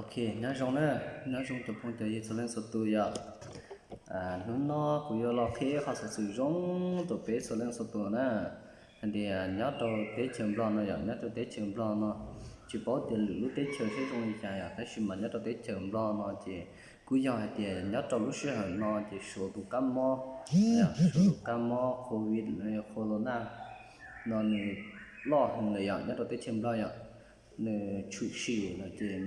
Ok, nyob zoo na, nyob zoo cov phooj cov ywg txhua leej txhua tus yom. Hnub no kuv yuav los qhia qhov xov xwm zoo rau peb txhua leej txhua tus na, hais tias nyob rau teb chaws Nplog no yom, nyob rau teb chaws Nplog no tsis paub tias lwm lub teb chaws seb zoo li cas yom, tab sis mas nyob rau teb chaws Nplog no ces kuj yog hais tias nyob rau lub sij hawm no ces suav tus kab mob, suav tus kab mob covid, corona no nws loj heev lawm yom, nyob rau teb chaws Nplog yom, nws tshwm sim lawm ces tam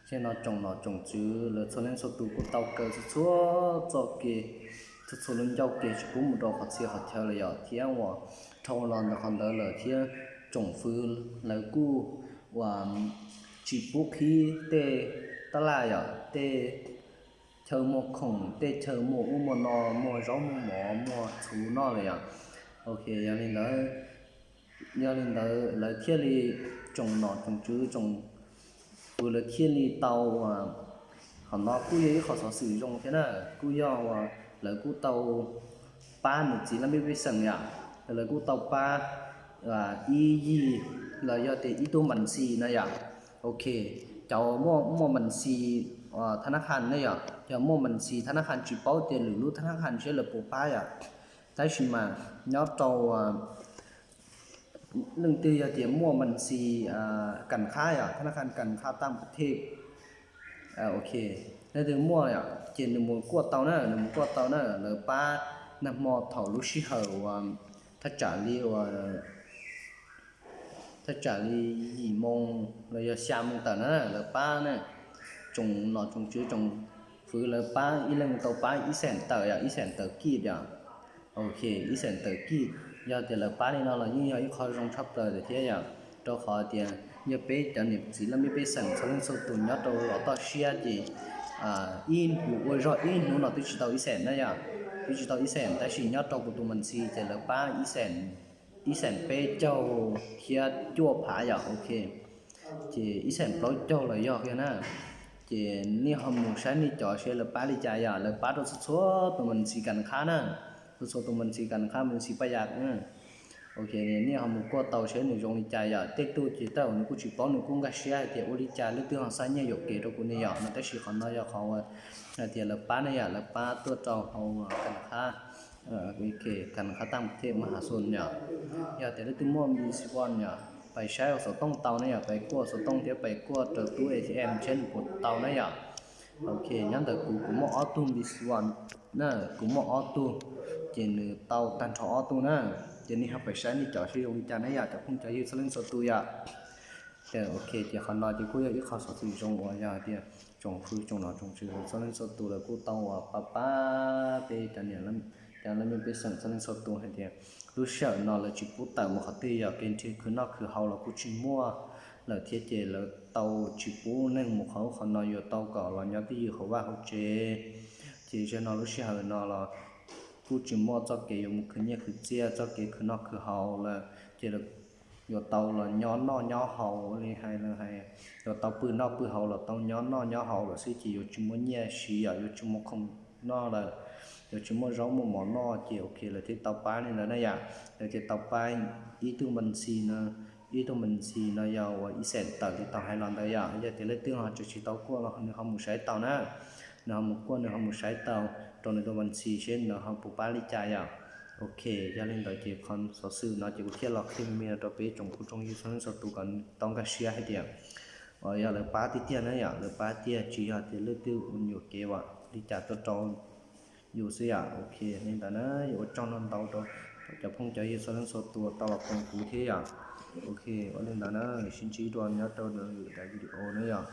sim no tsoom nom tsoom tswv lawv txhua leej txhua tus kuj tau kaw txhua txhua txoj kev, txhua txhua lub ncauj kev tsis pub mus rau qhov txhia qhov chaw lawm yom, thiab uas dhau los ntawm qhov ntawd lawm thiab tsoom fwv lawv kuj uas tsis pub qhib tej taj laj yom, tej chaw muag khoom, tej chaw muag ub muag no, muag zaub muag mov muag txhuv noj lawm yom. Ok, yog li ntawd, yog li ntawd lawv thiaj li, tsoom nom tsoom tswv tsoom fwv lawv thiaj li tau, qhov no kuj yog ib qho xov xwm zoo thiab na, kuj yog uas lawv kuj tau pab niam txiv laj mej pej xeem yom, lawv kuj tau pab ib yig los yog tias ib tug mas xis no yom. Ok, cov muaj mas xis thab nab qhas ne yom, cov muaj mas xis thab nab qhas tsis paub tias lwm lub thab nab qhas seb lawv puas pab yom, tab sis mas nyob rau leej twg yog tias muaj mas xis kas khab yom, thab nab qhas kas khab tam thej, ok, leej twg muaj yom ces nws mus kuaj tau na, nws mus kuaj tau na, lawv pab nag hmo thaum lub sij hawm uas thaj tsam li uas thaj tsam li yim moo los yog xya moo tawm na lawv pab na, tsoom nom tsoom tswv tsoom fwv lawv pab ib leeg tau pab ib xees tawm yom, ib xees tawm kij yom. Ok, ib xees tawm kij, yog tias lawv pab li no los yeej yog ib qho zoo tshaj plaws lawm thiab yom, rau qhov tias yog peb cov niam txiv laj mej pej xeem txhua leej txhua tus nyob rau lub toj siab ces ib hnub ua zog ib hnub no twb tsis tau ib xees na yom, twb tsis tau ib xees, tab sis nyob rau kuv tus mas xis ces lawv pab ib xees peb caug thiab cuaj phav yom. Ok, ces ib xees plaub caug los yog kiag na. Ces nej ho mus saib nej cov seb lawv pab li cas yom, lawv pab rau txhua txhua tus mas xis kas khab na, txhua txhua tus mas xis kas khab mas xis paj yas. Ok, nej ho mus kuaj tau seb nws zoo li cas yom, tej tug ces tej zaum nws kuj tsis paub, nws kuj nkag siab hais tias ua li cas leej twg ho xa nyiaj yuam kev rau kuv ne yom no, tab sis qhov no yog qhov uas hais tias lawv pab ne yom, lawv pab tuaj rau hauv kas khab, kas khab tam thej mas has xus yom. Yog tias leej twg muaj npis wan yom, pais saib xov tooj tau ne yom, pais kuaj xov tooj thiab pais kuaj raws tub A T M seb nws puas tau na yom. Ok, nyob ntawm kuv, kuv muaj ob tug npis wan na, kuv muaj ob tug, ces nws tau tag nrho ob tug na. Ces nej ho pais saib nej cov seb zoo li cas na yom, cov phooj cov ywg txhua leej txhua tus yom. Ok, ces qhov no ces kuj yog ib qho xov xwm zoo uas yog hais tias tsoom fwv tsoom nom tsoom tswv txhua leej txhua tus lawv kuj tau uas pab pab peb cov niam, cov laj mej pej xeem txhua leej txhua tus hais tias lub sij hawm no lawv tsis pub tawm mus qhov twg yom, kev nrhiav khwv noj khwv haus los kuj tsis muaj lawm thiab ces lawv tau tsis pub neeg mus qhov ub qhov no, yuav tau kom los nyob twj ywm hauv vaj hauv tsev. Ces zaum no lub sij hawm no los kuj tsis muaj txoj kev yuav mus khwv nyiaj khwv txiaj, txoj kev khwv noj khwv haus lawm ces yuav tau los nyob noj nyob haus li hais lawv hais, yuav tau pw noj pw haus los tau nyob noj nyob haus lawm xwb ces yuav tsis muaj nyiaj siv yom, yuav tsis muaj khoom noj lawm, yuav tsis muaj zaub muaj mov noj ces ok lawv thiaj tau pab li ntawd na yom. Lawv thiaj tau pab ib tug mas xis no, ib tug mas xis no yog uas ib xees tawm li tau hais los ntawd yom. Yog tias leej twg ho tseem tsis tau kuaj los nws ho mus saib tau na, nws ho mus kuaj nws ho mus saib tau rau nws tus mas xis seb nws ho puas pab li cas yom. Ok, yog li ntawd ces qhov xov xwm no ces kuv thiaj los qhia me me rau peb tsoom phooj tsoom ywg txhua leej txhua tus kom tau nkag siab hais tias uas yog lawv pab tiag tiag na yom, lawv pab tiag tsis yog tias leej twg ua yuam kev vam li cas tuaj rau yus xwb yom. Ok, li ntawd na, yuav ua tsaug ntau ntau rau cov phooj cov ywg txhua leej txhua tus tau los koom kuv thiab yom. Ok, ua li ntawd na, sib ntsib dua nyob rau lwm daim video na yom.